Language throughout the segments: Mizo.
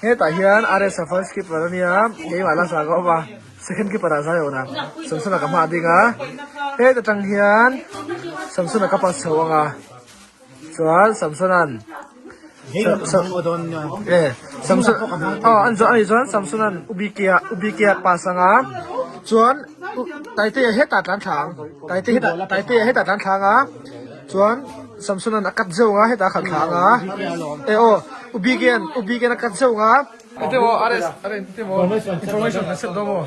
Hetah hian RS a first keeper a nia, keimah last ah ka awm a, second keeper ah Zion-a Samson-a ka hma a ding a, heta tang hian Samson-a ka pass chho ang a, chuan Samson-a'n Samson aw an zawh a nih chuan Samson-a'n U BK-a U BK-a pass ang a, chuan Taitea hetah tlan thla ang, Taitea hetah Taitea hetah tlan thla ang a. Chuan Samson an a cut zeuh ang a, hetah a khalh thla ang a, e aw U Bikian U Bikian a cut zeuh ang a. Ete maw RS are ete maw information kan set dawn maw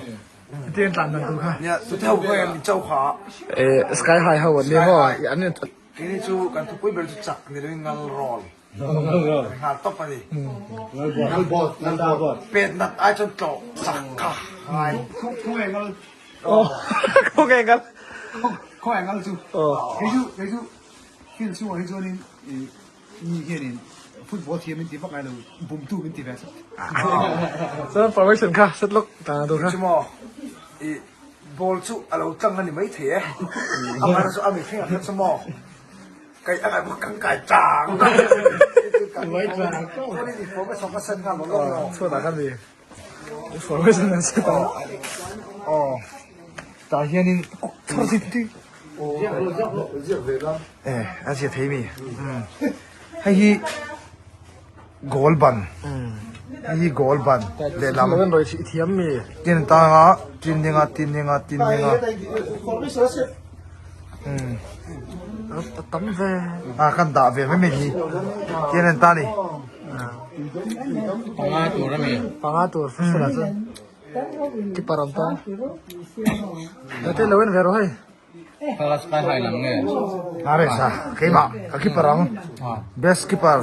ete an tlan dan tur kha. Nia tute ho khaw em cho kha. E sky high ho an ni maw an ni. Keini chu kan thupui ber chu chak ni loin ngal roll ngal tawp a ni. Ngal bawt ngal bawt. Pet nat ai chuan tlawh chak kha ngai. Khawngaih ngal. Khawngaih ngal. Khawngaih ngal chu. Kei chu kei chu field chhungah hi chuanin mi hianin football thiam min ti vak ngai lo bumtu min ti ve tlat. Chuan formation kha set lawk dan tur kha. Chu maw i ball chu a lo tlang a ni maithei e. Amah chu a mihring ah khan chu maw kai a ngai bawk kan kai tlang. Chuanin i formation kha set nghal lo lawk maw. Chhuatah khan mi. Formation an set ang. Aw tah hianin e a zia thei mi hei hi goal ban hei hi goal ban lehlam tin an tang a tin ding a tin ding a tin ding a tam ve a kan dah ve mai mai hi tin an ta ni. Panga tur a mi. Panga tur sala chuan keeper awm ta. Ate lo en ve rawh hei. Kala sky high lam nge. Are sa keimah ka keeper ang. Best keeper.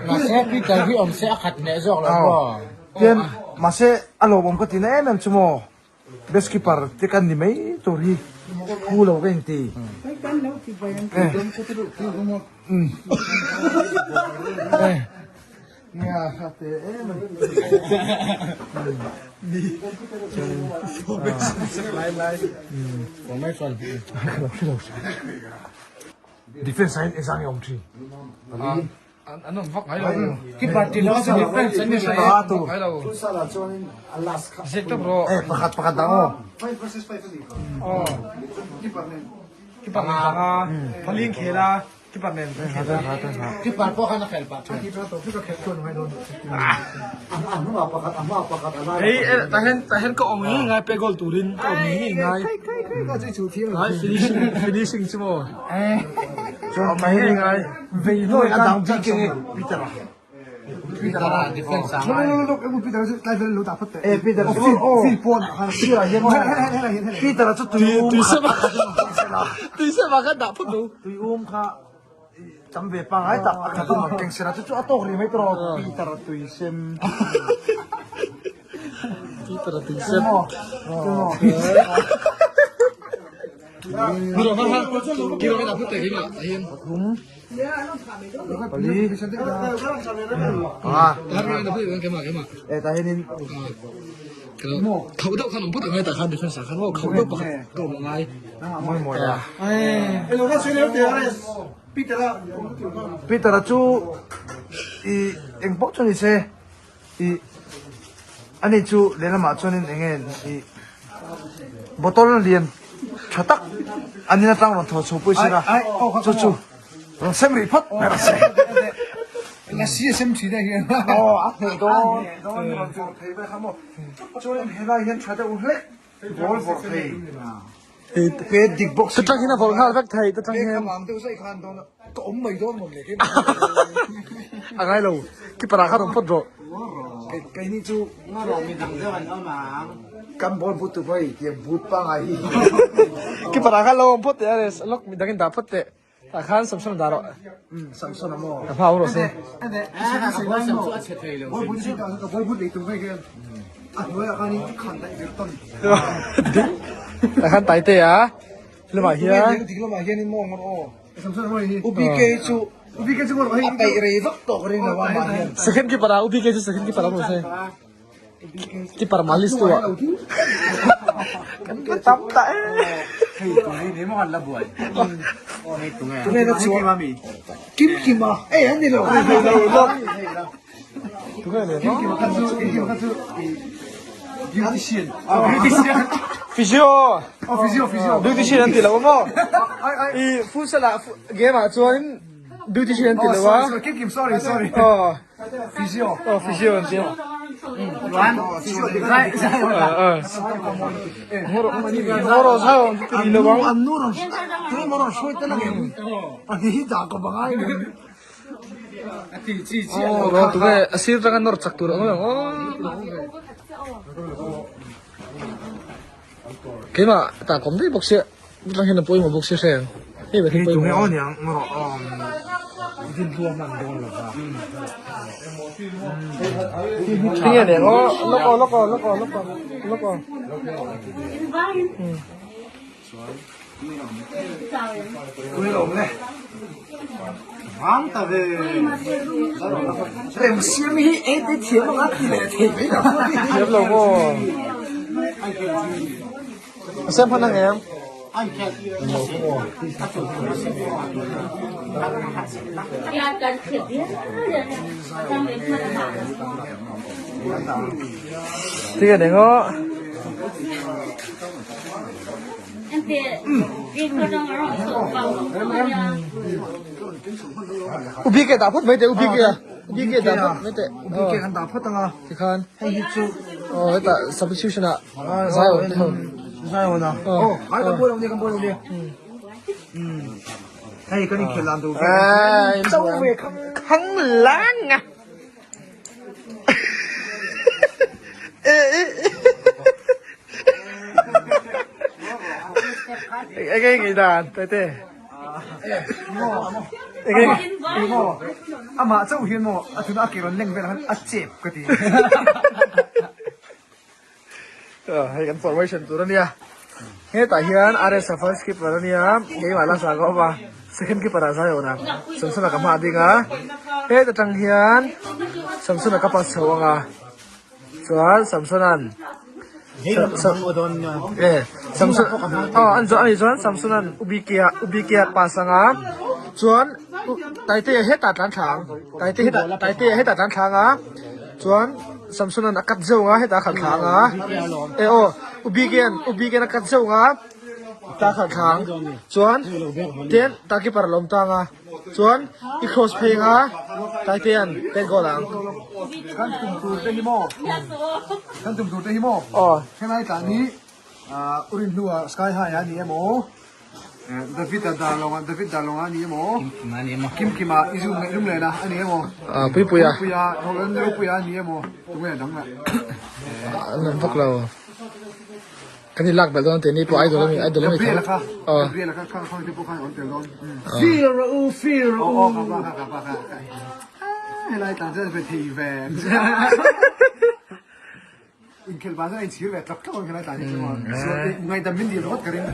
Mahse Peter hi awm se a khat hneh zawk lo maw. Tian mahse a lawmawm ka ti na em em chu maw. Best keeper te kan ni mai tur hi phu lo ka inti. Defense ah hian exam hi a awm thin. An awm vak ngai lo. Keeper ti lo chu defense an ni hre ngai lo. Zek tawp rawh. Eh pakhat pakhat dang aw. Aw. Keeper nen panga. Pali khel a keeper nen kan khel a. Keeper pawh khan a khel pah thin. Hei tahen tahen ka awm ngei ngai pe goal turin ka awm ngei ngai. Ngai finishing finishing chu maw. Chuan mai ngai. Vei nuai a dang bik e Peter a. Peter a defense a ngai. Eh Peter chu sirah hian Peter a chu tui um Tui sem tui sem ah khan dah phawt lo. Tui um kha tam ve pangai tak a khat in keng sirah chu chu a tawk rih mai tawh Peter a tui sem. Peter a tui sem. Pali panga e tah hianin mawi mawi a Peter a chu i eng pawh chu ni se i ani chu lehlamah chuanin eng nge i bottle lian tha tak an in atang rawn thaw chho pawh i sir a chu chu rawn sem rih phawt mai rawh se aw a hneh dawn dawn rawn vawrh thei vel kha maw chuanin helai hian tha deuh hlek ball vawrh thei pet dik bawk si Tang hian a vawrh nghal vek thei ta tang hian. Ka awm mai dawn mawn le A ngai lo keeper ah khan awm phawt rawh. Keini chu kan ball but tu pawh hi tiang but pangai hi. Keeper ah khan lo awm phawt teh a lawk midang in dah phawt teh. Tah khan Samson dah rawh. Samson a maw. Ka hma awm rawh se. Tah khan Taite a lamah hian. UBK chu a peih rei vak tawh ka ring lo a mah hian. Second keeper ah UBK chu second keeper a rawh se. Keeper malis tu ah. Kan va tam ta e. Hei tunge ni maw kan la buai. Hei tunge. Tunge na chuan. Kim kim a. Ei an ni lo. Tunge le Kim kim kha chu kim kim kha chu beautician. Beautician. Physio. Oh physio physio. Beautician an ti lo maw? I futsal ah game ah chuan beautician an ti lo a. Sorry kim kim sorry sorry. Oh. Physio. Oh physio an ti. Chuan zai zai Ngoro zai an ti lo ang. An nu rawn tu emaw rawn hruai tel ang em? A hi dah ka bangai ni. Oh, tunge a sir tanga nawr chak tur ang ang aw. Keimah tah kawm daih bawk sia tang hian a pawimawh bawk sia hre ang. Hei ber hi Tunge pawimawh. aw niang ngawrh awm din hluam an dawn lo va. Tinge neng aw lawk aw lawk aw lawk aw lawk aw lawk aw. Remsiam hi ei te thiam anga ti leh thei mai lo. Thiam lo maw? A sem hman ang em? Tinge neng aw. Ubi ke dah phawt mai teh ubi ke ubi ke dah phawt mai teh Ubi ke kan dah phawt anga tikhan hei hi chu oh hetah substitution ah zai awm te ho zai awm a oh ai kan buai lo nia kan buai lo nia hei kan inkhel dan tur vel cho ve khang khang lang a Enge ngi dan tete. Enge Emaw amah chauh hian maw a tuna a ke rawn leng velah khan a chep ka ti. Hei kan formation tur ania. Hetah hian RS a first keeper ania, keimah la sa ka awm a, second keeper ah zai awm ang. Samsona ka hma ding a, heta tang hian Samsona ka pass chho ang a, chuan Samsona'n Samson aw an zawh anih chuan Samsona'n Ubike-ah Ubike-ah pass ang a, chuan Taitea hetah tlan thla ang, Taitea hetah Taitea hetah tlan thla ang a. Chuan Samson-a'n a cut zeuh ang a, hetah a khalh thla ang a, eh aw U Bikia'n U Bikia'n a cut zeuh ang a, hetah a khalh thla ang, chuan ten ta keeper a lo awm ta ang a, chuan i cross phei ang a, Taitea'n pen goal ang. Kan tum tur te hi maw? Kan tum tur te hi maw? Aw. Helai tlan hi U Rinhlua Sky High a ni emaw? David a Darlawng David Darlawng a ni emaw? Kim Kima a ni emaw? Kim Kima i zum leh lum lehna a ni emaw? Ah, Puipuia. Puipuia, Roland Ropuia a ni emaw? Tunge a dang lah? An awm vak lo. Kan in lak belh dawn tih ni pawh idol ami idol ami Gabriel kha. Ah. Gabriel kha kha kha te pawh khan awm tel dawn. Feel rawh u, feel rawh u. Aw aw ka pa kha ka pa kha. Helai tlan chuan ve thei ve. Inkhelh vang chuan a inchhir ve tlak tlak ang helai tlan hi chu maw. Ngaihdam min dil ringawt ka ring.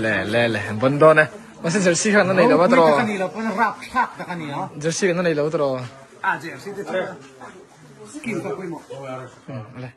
Le le le bon dawn e. Mahse jersey khan a nei lo a tawh. Ropui tak a ni lo pawn rapthlak tak a ni a. Jersey khan a nei lo tawh. A jersey te chu skill ka pawimawh. Le.